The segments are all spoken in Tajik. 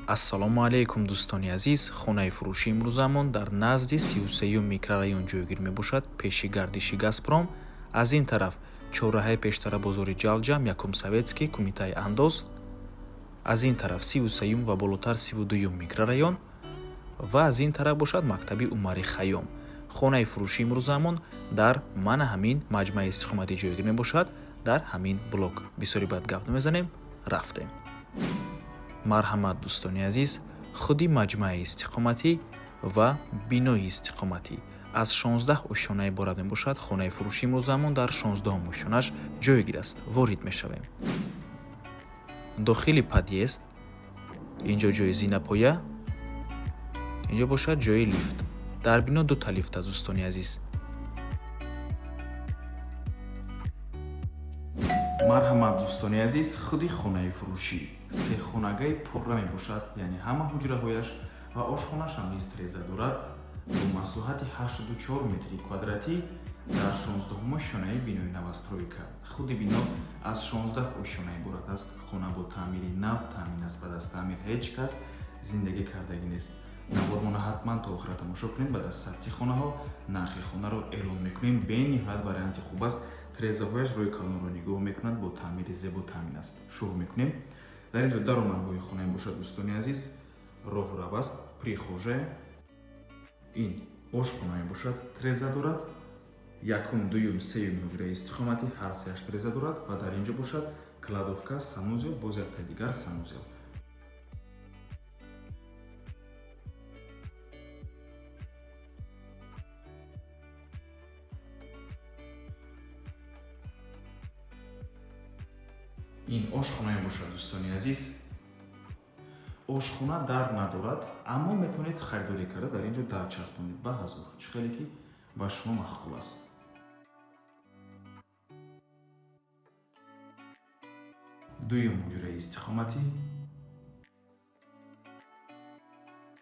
Ассалому алайкум, дӯстони азиз. Хонаи фурӯши имрӯзамон дар назди 33-юм микрорайон ҷойгир мебошад, пеши гардиши Газпром. Аз ин тараф чорраҳаи пештара бозори Ҷалҷам, якум Советский, кумитаи андоз. Аз ин тараф 33-юм ва болотар 32-юм микрорайон ва аз ин тараф бошад мактаби Умари Хайём. Хонаи фурӯши имрӯзамон дар мана ҳамин маҷмӯаи истиқоматӣ ҷойгир мебошад, дар ҳамин блок. Бисёри бад гап намезанем, рафтем. Марҳамат, дӯстони азиз, худи маҷмӯаи истиқоматӣ ва бинои истиқоматӣ аз 16 ошёна иборат мебошад. Хонаи фурӯши имрӯзамон дар 16-ум ошёнаш ҷойгир аст. Ворид мешавем. Дохили подъезд инҷо ҷои зинапоя, инҷо бошад ҷои лифт. Дар бино дута лифт аст, дӯстони азиз. Марҳамат, дӯстони азиз, худи хонаи фурӯшӣ сехонагаи пурра мебошад, яъне ҳама ҳуҷраҳояш ва ошхонаашам низ треза дорад, бо масоҳати 84 метри квадратӣ дар 16-ум ошёнаи бинои новостройка. Худи бино аз 16 ошёна иборат аст. Хона бо таъмири нав таъмин аст, баъд аз таъмир ҳеҷ кас зиндагӣ кардагӣ нест. Навормона ҳатман то охира тамошо кунед. Баъд аз сабти хонаҳо нархи хонаро эълон мекунем. Бениҳоят варианти хуб аст. Трезаҳояш рӯи калонро нигоҳ мекунад, бо таъмири зебо таъмин аст. Шурӯъ мекунем. Дар ин ҷо даромадгоҳи хона бошад, дӯстони азиз, роҳрав аст, прихожая. Ин ошхона мебошад, треза дорад. Якум, дуюм, сеюм ҳуҷраи истиқоматӣ ҳар сеаш треза дорад ва дар ин ҷо бошад кладовка, санузел, боз якта дигар санузел. Ин ошхона мебошад, дӯстони азиз. Ошхона дар надорад, аммо метавонед харидорӣ карда дар ин ҷо дар часпонед ба ҳазор, чӣ хеле ки ба шумо маъқул аст. Дуюм ҳуҷраи истиқоматӣ.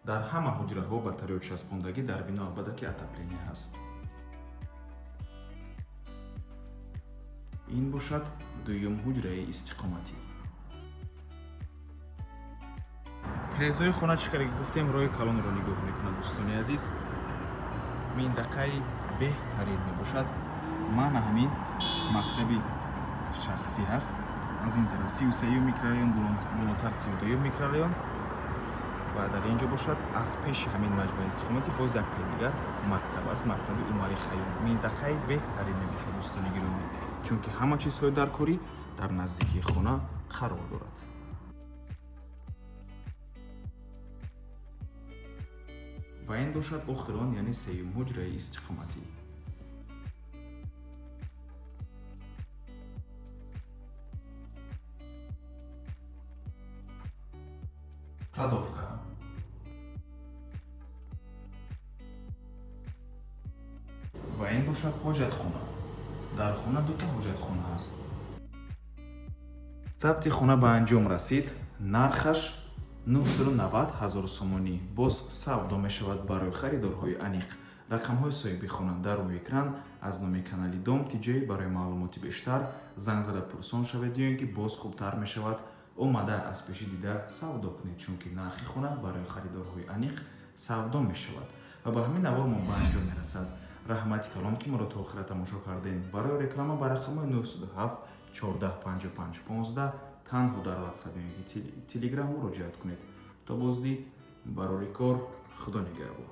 Дар ҳама ҳуҷраҳо батарея часпондагӣ, дар бино албатта ки отопление ҳаст. Ин бошад дуюм ҳуҷраи истиқоматӣ. Трезои хона, чӣ хеле гуфтем, роҳи калонро нигоҳ мекунад, дӯстони азиз. Минтақаи беҳтарин мебошад. Мана ҳамин мактаби шахсӣ ҳаст. Аз ин тараф 33-юм микрорайон, болотар 32-юм микрорайон ва дар ин ҷо бошад аз пеши ҳамин маҷмӯаи истиқоматӣ боз яктаи дигар мактаб аст, мактаби Умари Хайём. Минтақаи беҳтарин мебошад, дӯстони гиромӣ, чунки ҳама чизҳои даркорӣ дар наздикии хона қарор дорад. Ва ин бошад охирон, яъне сеюм ҳуҷраи истиқоматӣ. Кладовка. Ва ин бошад ҳоҷатхона. Дар хона дута ҳоҷатхона ҳаст. Сабти хона ба анҷом расид. Нархаш 990 ҳазор сомонӣ, боз савдо мешавад. Барои харидорҳои аниқ рақамҳои соҳиби хона дар рӯи экран. Аз номи канали Дом Тиҷей барои маълумоти бештар занг зада пурсон шавед ё ин ки боз хубтар мешавад омада аз пеши дида савдо кунед, чунки нархи хона барои харидорҳои аниқ савдо мешавад. Ва ба ҳамин навор мо ба анҷом мерасад. Раҳмати калон, ки моро то охира тамошо кардем. Барои реклама ба рақамҳои 907 14 55 15 танҳо дар WhatsApp ё ин ки Telegram муроҷиат кунед. То боздид, барори кор, Худо нигаҳбон.